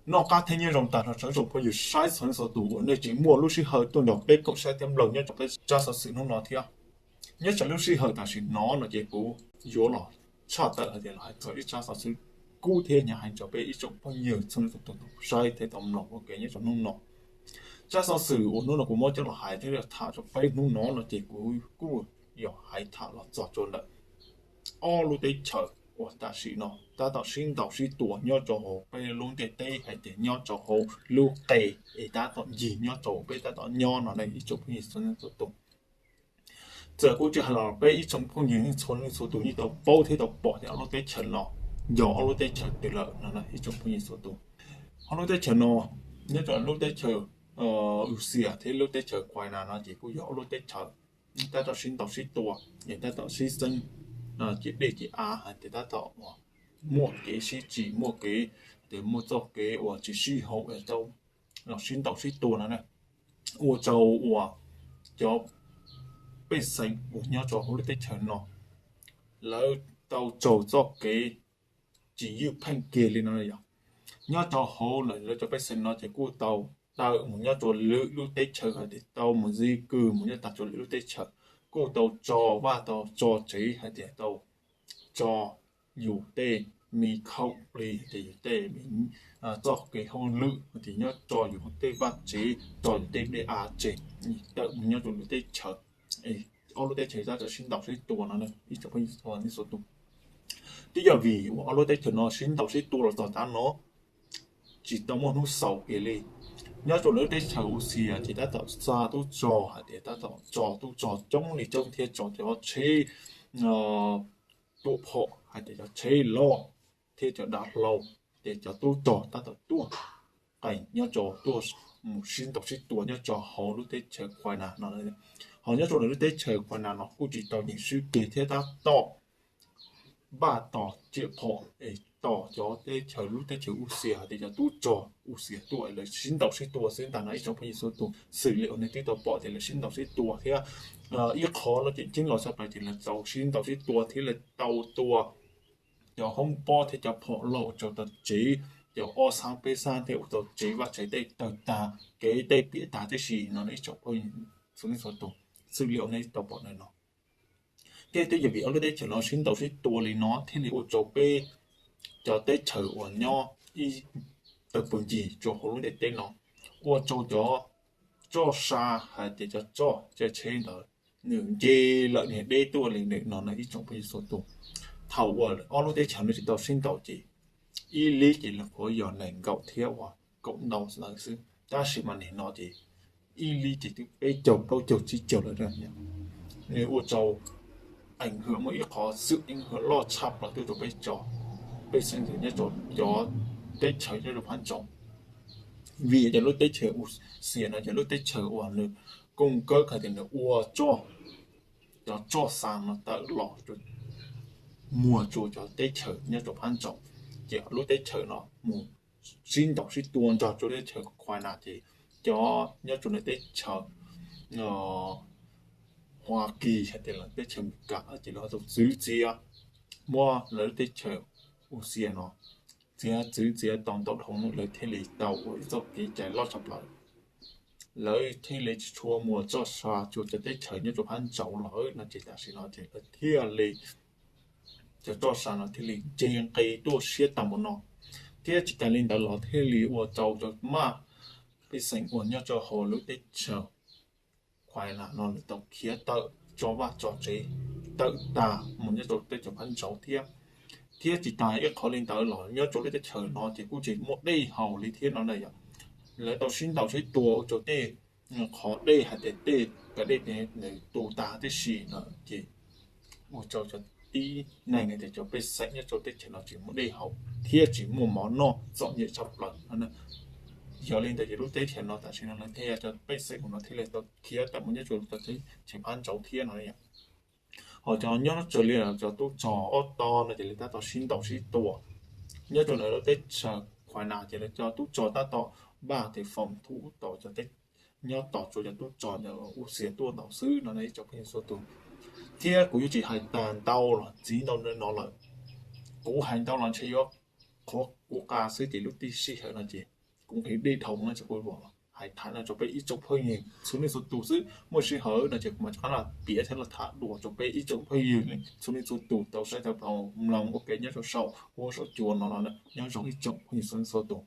Noj qab thiab nyob zoo tag nrho tsoom phooj ywg saib txhua leej txhua tus uas nej tseem muaj lub sij hawm tuaj nrog peb koom saib thiab mloog nyob rau peb tsab xov xwm hnub no thiab. Nyob rau lub sij hawm tam sim no no ces kuv yuav los tshaj tawm hais tias los hais txog ib tsab xov xwm kub thiab hnyav heev rau peb ib tsoom phooj ywg txhua leej txhua tus saib thiab tau mloog ua ke nyob rau hnub no. Tsab xov xwm uas hnub no kuv muab coj los hais thiab tham rau peb hnub no no ces kuv kuj yuav hais tham los txog rau ntawm ob lub teb chaws uas tam sim no tab tom sib ntaus sib tua nyob rau hauv peb lub ntiaj teb hais tias nyob rau hauv lub qe es tab tom ncig nyob rau peb tab tom nyob no ne ib tsoom phooj ywg txhua leej txhua tus. Txawm kuv tsis hais los peb ib tsoom phooj ywg txhua leej txhua tus yeej tau paub thiab tau pom tias ob lub teb chaws no yog ob lub teb chaws twg lawm no ib tsoom phooj ywg txhua tus. Ob lub teb chaws no nyob rau lub teb chaws Russia thiab lub teb chaws Ukraine no ces kuj yog ob lub teb chaws tab tom sib ntaus sib tua, es tab tom sib xeeb ciam dej ciam av hais tias tab tom muaj kev sib tsim muaj kev, tias muaj txoj kev uas tsis sib haum es tau los sib ntaus sib tua no na. Ua rau uas cov pej xeem uas nyob rau hauv lub teb chaws no lawv tau raug txoj kev tsis ywj pheej kiag li no yog nyob rau hauv lawv cov pej xeem no ces kuj tau tawm mus nyob rau lwm lub teb chaws hais tias tau mus ntxiv kws mus nyob tag rau lwm lub teb chaws, kuj tau tso vaj tau tso tsev hais tias tau tso yus tej me khaum plig hais tias yus tej me txoj kev hauj lwm hais tias nyob tso yus tej vaj tsev tso yus tej dej av tsev tawm mus nyob rau lwm teb chaws. Ob lub teb chaws tab tom sib ntaus sib tua no ib tsoom phooj ywg txhua leej txhua tus. Twb yog vim uas ob lub teb chaws no sib ntaus sib tua los txog tav no tsis tau muaj hnub xaus kiag li. Nyob rau lub teb chaws Russia ces tab tom xa tub rog hais tias tab tom tso tub rog coob li coob thiab tso cov tsheb tuam phom hais tias cov tsheb loj thiab cov dav hlau, ces cov tub rog tab tom tuaj qees nyob rau tuaj mus sib ntaus sib tua nyob rau hauv lub teb chaws Ukraine no. Ho nyob rau lub teb chaws Ukraine no kuj tsis tau nyeem swb kiag thiab tab tom npaj tos ciam phom es tos cov teb chaws lub teb chaws Russia hais tias cov tub rog Russia tuaj lawv sib ntaus sib tua xwb ntag no ib tsoom phooj ywg txhua tus. Xws li uas nej twb tau pom tias lawv sib ntaus sib tua thiab ib qho no tseem ceeb los tshaj plaws ces lawv tau sib ntaus sib tua thiab lawv tau tua cov hoob pob thiab cov phom loj ua rau tau tsev, cov ob xab peb xab thiab ua tau tsev vaj tsev tej tawg tag, kev tej piam tag tib si no ib tsoom phooj ywg txhua leej txhua tus. Xws li uas nej tau pom ntawm no thiab twb yog vim ob lub teb chaws no sib ntaus sib tua li no thiaj li ua rau peb cov teb chaws uas nyob ib tawg pus ncig rau hauv lub ntiaj teb no ua rau cov roj sa hais tias cov roj caij tsheb ntawd nws nce lawm niag deb tuaj li ntawm no no ib tsoom phooj ywg txhua tus. Thaum uas ob lub teb chaws no tsis tau sib ntaus ces ib lib ces lawv qhuav yog nees nkaum thiab uas kaum ntau lawm xwb, tab sis mas nim no ces ib lib ces twb peb caug plaub caug tsib caug lawm. Nws ua rau ees hwm muaj ib qhov xwm ees hwm loj tshaj plaws tuaj rau peb cov pej xeem nyob rau cov teb chaws nyob rau phab ntsaum. Vim yog cov lub teb chaws Russia no cov lub teb chaws uas nws koob kawb hais tias nws ua roj, cov roj xa no tawm los muag rau cov teb chaws nyob rau phab ntsaum, ces lub teb chaws no mus sib ntaus sib tua nrog rau teb chaws Ukraine ces cov nyob rau lub teb chaws Hoa Kỳ hais tias lawv teb chaws Amelikas ces lawv tau txwv txiav, muab lawv lub teb chaws Russia no txiav txwv txiav tau ntau dhau lawm, lawv thiaj li tau ua ib txoj kev cai loj tshaj plaws. Lawv thiaj li tsis tshua muag roj sa rau cov teb chaws nyob rau phab ntsaum lawm no ces tam sim no ces lawv thiaj li, cov roj sa no thiaj li nce nqe tuaj siab tag npaum no, thiab tsis tas li ntawd los thiaj li ua rau cov maj pej xeem uas nyob rau hauv lub teb chaws Ukraine no lawv tau khiav tawm tso vaj tso tsev tawm tag mus nyob rau teb chaws phab ntsaum thiab. Thiab tsis tas ib qhov li ntawd los nyob rau lub teb chaws no ces kuj tsis muaj dej haus li thiab no na yom. Lawv tau sib ntaus sib tua ua rau tej qhov dej hais tias tej pas dej nws tu tag tib si no ces ua rau cov tib neeg hais tias cov pej xeem nyob rau teb chaws no tsis muaj dej haus thiab tsis muaj mov noj txom nyem tshaj plaws no. Yog li ntawd ces lub teb chaws no tam sim no lawv thiaj, cov pej xeem no thiaj li tau khiav tawm mus nyob rau teb chaws phab ntsaum thiab no. Ho cov nyob raws li cov tub rog ob tog no ces lawv tab tom sib ntaus sib tua nyob rau ntawm lub teb chaws Ukraine ces lawv cov tub rog tab tom npaj tes foom thuv tom cov teb, nyob tos rau cov tub rog Russia tuaj ntaus xwb no ib tsoom phooj ywg txhua tus. Thiab kuv yuav tsis hais tag ntau los ntxiv ntau no lawm, kuv hais ntau los ntshe yuav qhuav ua qa xwb ces lub sij hawm no ces kuv nqhis dej dhau no ces kuv hais tham no rau peb ib tsoom phooj ywg txhua leej txhua tus xwb. Muaj sij hawm no ces kuv mam rov qab los piav thiab los tham dua rau peb ib tsoom phooj ywg txhua leej txhua tus tau saib tau mloog ua ke nyob rau saum huab saum cua no no. Nyob zoo ib tsoom phooj ywg txhua leej txhua tus.